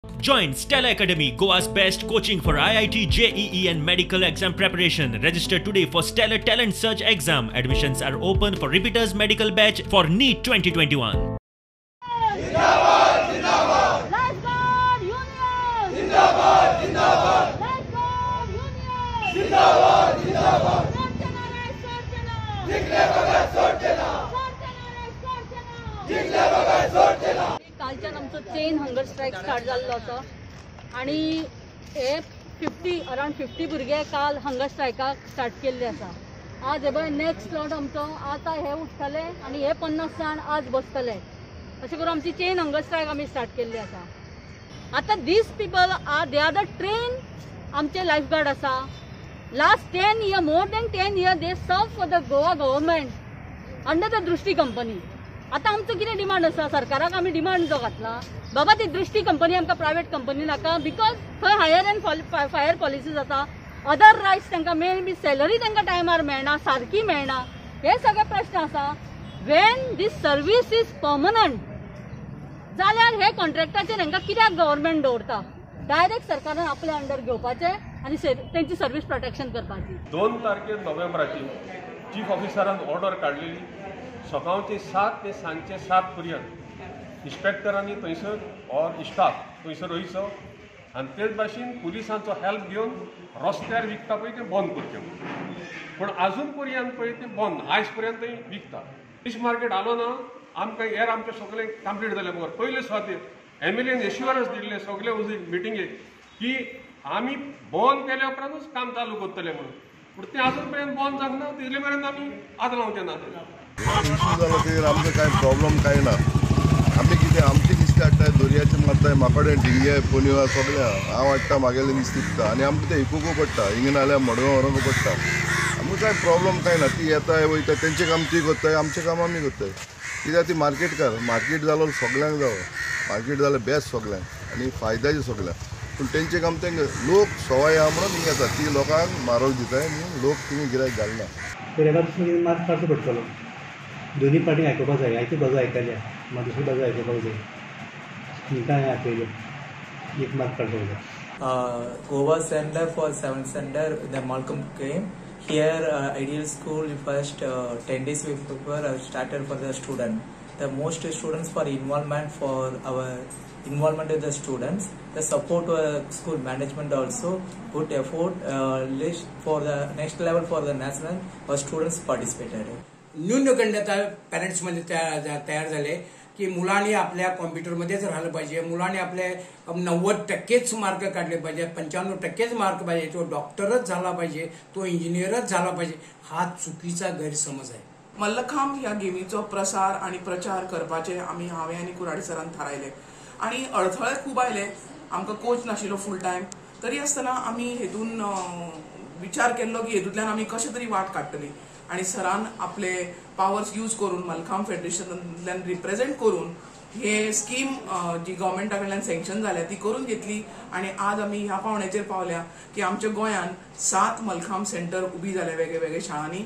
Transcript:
Join Stella Academy, Goa's best coaching for IIT, JEE and medical exam preparation. Register today for Stellar Talent Search exam. Admissions are open for repeaters medical batch for NEET 2021. Lifeguard Union! Zindabad, Zindabad! Lifeguard Union! Zindabad, Zindabad! सोडचे ना रे, सोडचे ना! जिंकले बगर सोडचे ना! सोडचे ना रे, सोडचे ना! जिंकले बगर सोडचे ना! कालच्यान आमचो चेन हंगर स्ट्रायक स्टार्ट जाल्लो आसा आनी हे 50 अरावंड 50 भुरगे काल हंगर स्ट्रायकाक स्टार्ट केल्ले आसा. आज हे पळय, नेक्स्ट स्लॉट आमचो आतां हे उठ्ठले आनी हे 50 जाण आज बसतले. अशें करून आमची चेन हंगर स्ट्रायक आमी स्टार्ट केल्ली आसा. आतां these people are, they are the trained आमचे लायफ गार्ड आसा. Last 10 year, more than 10 year, they serve for the Goa government under the Drushti company. आतां आमचो कितें डिमांड आसा, सरकाराक आमी डिमांड जो घातला, बाबा ती दृष्टी कंपनी आमकां प्रायवेट कंपनी नाका, because थंय हायर अँड फायर पॉलिसीज आसा, अदर रायट्स तांकां मेन बी सॅलरी तांकां टायमार मेळना, सारकी मेळना. हे सगळे प्रश्न आसा. When this service is permanent जाल्यार हे कॉन्ट्रॅक्टाचेर हांकां कित्याक गव्हर्मेंट दवरता? डायरेक्ट सरकारान आपल्या अंडर घेवपाचें आनी तेंची सर्वीस प्रोटेक्शन करपाची. 2 तारखेर नोव्हेंबराची चीफ ऑफिसरान ऑर्डर काडलेली, सकाळचे 7 ते सांजचे 7 पर्यंत इन्स्पेक्टरांनी थंयसर ऑर स्टाफ थंयसर वयचो आनी तेच भाशेन पुलिसांचो हेल्प घेवन रस्त्यार विकता पळय तें बंद करचें म्हणून. पूण आजून पर्यंत पळय तें बंद, आयज पर्यंत थंय विकता. फीश मार्केट आलो ना आमकां, हेर आमचें सगळें कंप्लीट जालें बगर पयले सुवातेर एमएलएन एश्युरन्स दिल्लें सगळे मिटिंगेक की आमी बंद केल्या उपरांतूच काम चालू करतले म्हणून. पूण तें आजून पर्यंत बंद जावंक ना, तितले मेरेन आमी हात लावचे ना. इशू जालो की आमकां कांय प्रॉब्लम कांय ना. आमी कितें आमचें नुस्तें हाडटाय, दर्याचें मारताय. म्हाका ढिंगे पोन्यो सगळें हांव हाडटा, म्हागेलें नुस्तें विकता आनी आमकां तें विकूंक पडटा. हिंगा नाल्यार मडगांव व्हरूंक पडटा. आमकां कांय प्रॉब्लम कांय ना. ती येताय वयता, तेंचें काम ती करताय, आमचें काम आमी करताय. कित्याक ती मार्केटकार, मार्केट जालो सगल्यांक जावो, मार्केट जालें बेस्ट सगल्यांक आनी फायद्याचें सगल्यांक. पूण तेंचें काम तेंकां लोक सवाय आहा म्हणून हिंगा येता. ती लोकांक म्हारग दिताय आनी लोक थिंगा गिरायक घालना. तर एका दुसरो मार्क काडचो पडटलो. दोनी पार्टीक आयकुपाक जाय. आयती बाजू आयकल्या, मागीर दुसरी बाजू आयकुपाक जाय. तांकां हांवें आपयलें, एक मार्क काडपाक जाय. Goa Center for seven center, the Mallakhamb came. Here, Ideal School first 10 days before started for the student. The most students for involvement, for our involvement with the students. The support school management also put effort list for the next level, for the national. Our students participated. न्यूनगंड पॅरेंट्समध्ये तयार झाले की मुलांनी आपल्या कॉम्प्युटरमध्येच राहिलं पाहिजे, मुलांनी आपले 90%च मार्क काढले पाहिजे, 95%च मार्क पाहिजे, तो डॉक्टरच झाला पाहिजे, तो इंजिनियरच झाला पाहिजे. हा चुकीचा गैरसमज आहे. मल्लखांब ह्या गेमीचो प्रसार आनी प्रचार करपाचें आमी, हांवें आनी कुराडी सरान थारायलें आनी अडथळे खूब आयले. आमकां कोच नाशिल्लो फूल टायम, तरी आसतना आमी हेतून विचार केल्लो की हेतूंतल्यान आमी कशें तरी वाट काडटली आनी सरान आपले पावर्स यूज करून, मलखांब फेडरेशनांतल्यान रिप्रेझेंट करून हे स्कीम जी गव्हर्मेंटा कडल्यान सँक्शन जाल्या ती करून घेतली आनी आज आमी ह्या पावंड्याचेर पावल्या की आमच्या गोंयांत सात मलखांब सेंटर उबी जाल्या वेगळे वेगळे शाळांनी.